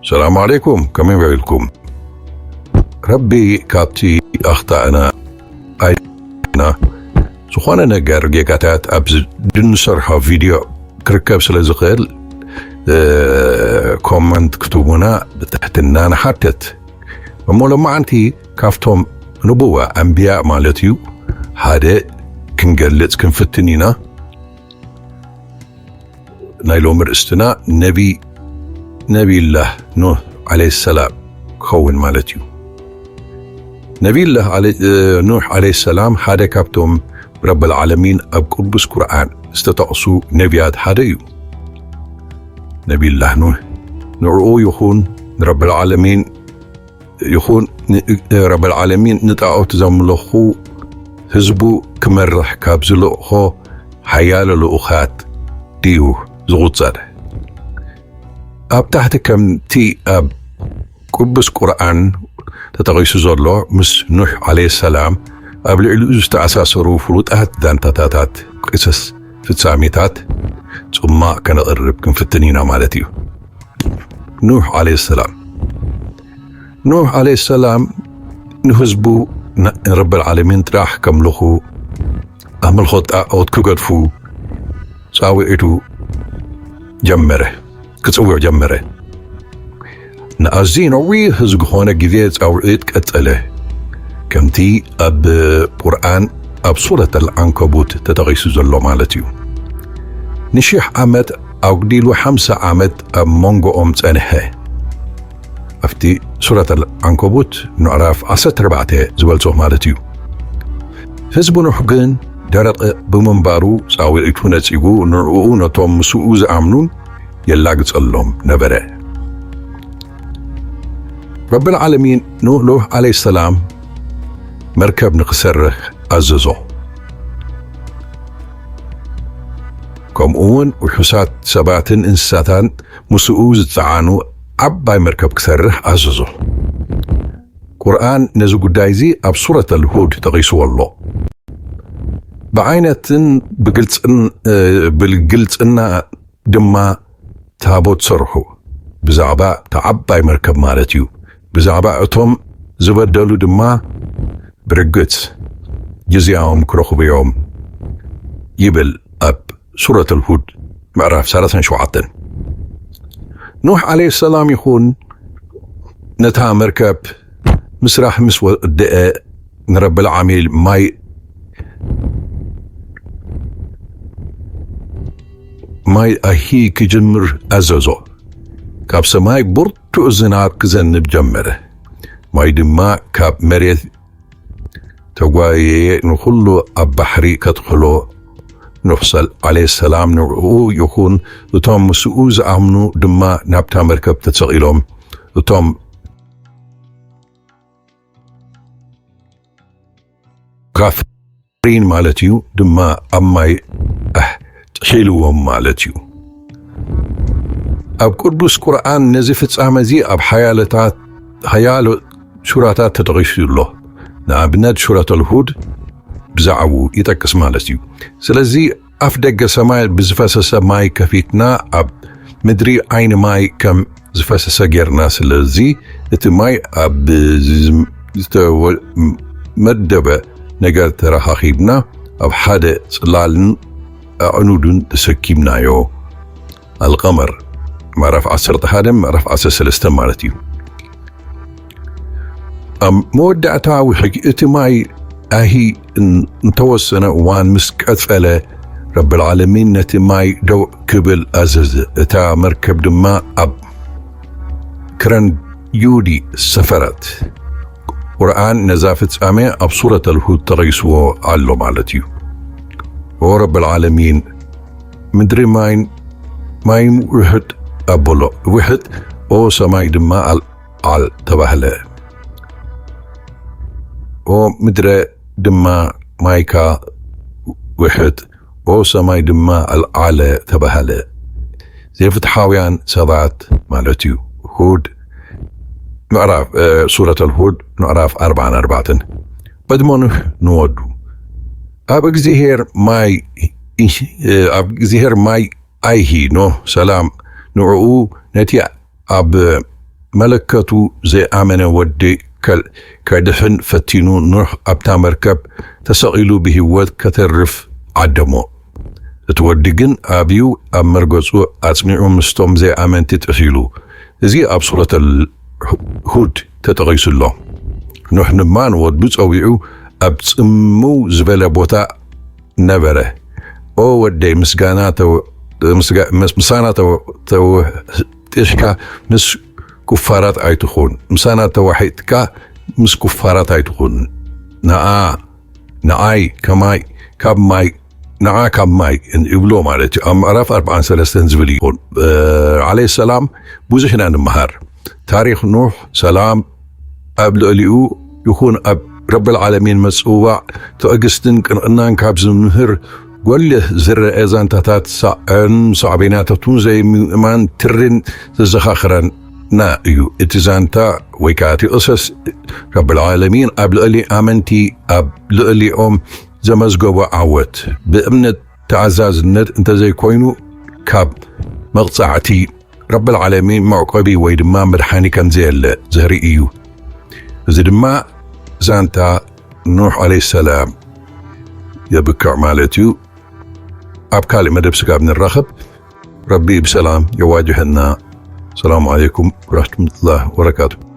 ሰላም ዓለይኩም፣ ከመይ ውዒልኩም? ረቢ ካብቲ ኣኽጣእና ኣይና። ዝኾነ ነገር ጌጋታት ኣብዚ ድንሰርሖ ቪድዮ ክርከብ ስለ ዝኽእል፣ እ፣ ኮመንት ክትቡና ብትሕትና ንሓትት። እሞ ሎማዓንቲ ካብቶም ንቡዋ ኣንብያ ማለት እዩ ሓደ ክንገልጽ ክንፍትን ኢና። ናይ ሎሚ ርእስትና ነቢ-፣ ነቢይላህ ኑህ ዓለይሂ ሰላም ክኸውን ማለት እዩ። ነቢይላህ ዓለ-፣ እ፣ ኑህ ዓለይሂ ሰላም ሓደ ካብቶም ረብል ዓለሚን ኣብ ቅዱስ ቁርኣን ዝተጠቕሱ ነቢያት ሓደ እዩ። ነቢይላህ ኑህ ንዕኡ ይኹን ንረብል ዓለሚን ይኹን ን-፣ ረብል ዓለሚን ንጣዖት ዘምለኹ ህዝቡ ክመርሕ ካብ ዝልእኾ ሓያሎ ልኡኻት ድዩ ዝቑጸር? ኣብ ታሕቲ ከምቲ ኣብ ቅዱስ ቁርኣን ተጠቒሱ ዘሎ፣ ምስ ኑሕ ዓለይሂ ሰላም ኣብ ልዕሊኡ ዝተኣሳሰሩ ፍሉጣት ዛንታታት፣ ቅሰስ፣ ፍጻሜታት ጽማቕ ከነቕርብ ክንፍትን ኢና ማለት እዩ። ኑሕ ዓለይሂ ሰላም። ኑሕ ዓለይሂ ሰላም ንህዝቡ ን-፣ ንረብል ዓለሚን ጥራሕ ከምልኹ፣ ኣምልኾ ጣዖት ክገድፉ ጻውዒቱ ጀመረ፣ ክጽውዕ ጀመረ። ንኣዝዩ ነዊሕ ዝኾነ ግዜ ጻውዒት ቀጸለ። ከምቲ ኣብ ቁርኣን ኣብ ሱረት ኣልዓንከቡት ተጠቒሱ ዘሎ ማለት እዩ። ንሺሕ ዓመት ኣጉዲሉ ሓምሳ ዓመት ኣብ መንጎኦም ጸንሐ። ኣብቲ ሱረት ኣልዓንከቡት ምዕራፍ ዓሰርተ ኣርባዕተ ዝበልጾ ማለት እዩ። ህዝቢ ኑሕ ግን ደረቕ ብምንባሩ ጻውዒቱ ነጺጉ ንዕኡ ነቶም ምስኡ ዝኣምኑን የላግጸሎም ነበረ። ረብል ዓለሚን ንኑህ ዓለይሂ ሰላም መርከብ ንኽሰርሕ ኣዘዞ። ከምኡ እውን ውሑሳት ሰባትን እንስሳታን ምስኡ ዝጸዓኑ ዓባይ መርከብ ክሰርሕ ኣዘዞ። ቁርኣን ነዚ ጉዳይ እዚ ኣብ ሱረት ኣልሁድ ተቒስዎ ኣሎ። ብዓይነትን ብግልጽን-፣ እ፣ ብግልጽና ድማ ታቦት ሰርሑ። ብዛዕባ እታ ዓባይ መርከብ ማለት እዩ። ብዛዕባ እቶም ዝበደሉ ድማ ብርግጽ ጅዝያኦም ክረኽቡ እዮም ይብል ኣብ ሱረት ኣልሁድ ምዕራፍ ሰላሳን ሸውዓተን። ኑሕ ዓለይሂ ሰላም ይኹን ነታ መርከብ ምስራሕ ምስ ወደአ ንረብል ዓሚል ማይ፣ ማይ ኣሂ ክጅምር ኣዘዞ። ካብ ሰማይ ብርቱዕ ዝናብ ክዘንብ ጀመረ። ማይ ድማ ካብ መሬት ተጓየየ ንኹሉ ኣብ ባሕሪ ከጥሕሎ። ኑሕ ሰል-፣ ዓለይሂ ሰላም ንዕኡ ይኹን እቶም ምስኡ ዝኣምኑ ድማ ናብታ መርከብ ተሰቒሎም። እቶም ካፍሪን ማለት እዩ ድማ ኣብ ማይ ኣሕ-፣ ጥሒልዎም ማለት እዩ። ኣብ ቅዱስ ቁርኣን ነዚ ፍጻመ እዚ ኣብ ሓያለታት፣ ሓያሎ ሱራታት ተጠቒሱ ኣሎ። ንኣብነት ሱረት ኣልሁድ ብዛዕባኡ ይጠቅስ ማለት እዩ። ስለዚ ኣፍ ደገ ሰማይ ብዝፈሰሰ ማይ ከፊትና ኣብ ምድሪ ዓይኒ ማይ ከም ዝፈሰሰ ጌርና፣ ስለዚ እቲ ማይ ኣብ ዝተወ-፣ መደበ ነገር ተረኻኺብና ኣብ ሓደ ጽላልን ኣዕኑድን ተሰኪምናዮ። ኣልቀመር ምዕራፍ ዓሰርተ ሓደ ምዕራፍ ዓሰርተ ሰለስተ ማለት እዩ። ኣብ መወዳእታ ውሕጅ እቲ ማይ ኣሂ እንተወሰነ እዋን ምስ ቀጸለ፣ ረብል ዓለሚን ነቲ ማይ ደው ክብል ኣዘዘ። እታ መርከብ ድማ ኣብ ክረን ዩዲ ሰፈረት። ቁርኣን ነዛ ፍጻሜ ኣብ ሱረት ኣልሁድ ተቐይስዎ ኣሎ ማለት እዩ። ኦ ረብል ዓለሚን፣ ምድሪ ማይን ማይን ውሕጥ ኣበሎ። ውሕጥ ኦ ሰማይ ድማ ኣልዓል ተባህለ። ኦ ምድረ ድማ ማይካ ውሕጥ፣ ኦ ሰማይ ድማ ኣልዓለ ተባህለ። ዘይፍትሓውያን ሰባት ማለት እዩ። ሁድ ምዕራፍ ሱረት ኣልሁድ ምዕራፍ ኣርባዓን ኣርባዕተን። በድሞንህ ንወዱ ኣብ እግዚኣብሔር ማይ ኣብ እግዚኣብሔር ማይ ኣይሂ ኖህ ሰላም ንዕኡ ነቲ ኣብ መለከቱ ዘይኣመነ ወዲ ከድሕን ፈቲኑ። ኖህ ኣብታ መርከብ ተሰቒሉ ብህይወት ከተርፍ ዓደሞ። እቲ ወዲ ግን ኣብዩ ኣብ መርገጹ ኣጽኒዑ ምስቶም ዘይኣመንቲ ጥሒሉ። እዚ ኣብ ሱረት ኣልሁድ ተጠቒሱ ኣሎ። ኖህ ድማ ንወዱ ጸዊዑ ኣብ ጽምው ዝበለ ቦታ ነበረ። ኦ ወደይ፣ ምስጋና ተው-፣ ምስጋ-፣ ምስ-፣ ምሳና ተው-፣ ተውጢሽካ ምስ ኩፋራት ኣይትኹን። ምሳና ተዋሒጥካ ምስ ኩፋራት ኣይትኹን። ንዓ፣ ንዓይ ከማይ ካብ ማይ፣ ንዓ ካብ ማይ ይብሎ ማለት እዩ። ኣብ ምዕራፍ ኣርባዓን ሰለስተን ዝብል እዩ። እ፣ ዓለይሂ ሰላም ብዙሕ ኢና ንምሃር። ታሪኽ ኑሕ ሰላም ኣብ ልዕሊኡ ይኹን ኣብ ረብል ዓለሚን መጽዋዕ ትዕግስትን ቅንዕናን ካብ ዝምህር ጎልህ ዝረአ ዛንታታት ሳዕን ሳዕቤናታቱን ዘይምእማን ትርን ዘዘኻኽረና እዩ። እቲ ዛንታ ወይ ከኣ እቲ ቅሰስ ረብል ዓለሚን ኣብ ልዕሊ ኣመንቲ ኣብ ልዕሊኦም ዘመዝገቦ ዓወት ብእምነት ተኣዛዝነት እንተዘይኮይኑ ካብ መቕጻዕቲ ረብል ዓለሚን መዕቆቢ ወይ ድማ መድሓኒ ከም ዘየለ ዘርኢ እዩ። እዚ ድማ ዛንታ ኑሕ ዓለይሂ ሰላም የብቅዕ ማለት እዩ። ኣብ ካልእ መደብ ስጋብ ንራኸብ፣ ረቢ ብሰላም የዋጅሀና። ሰላሙ ዓለይኩም ወረሕመቱላህ ወበረካቱ።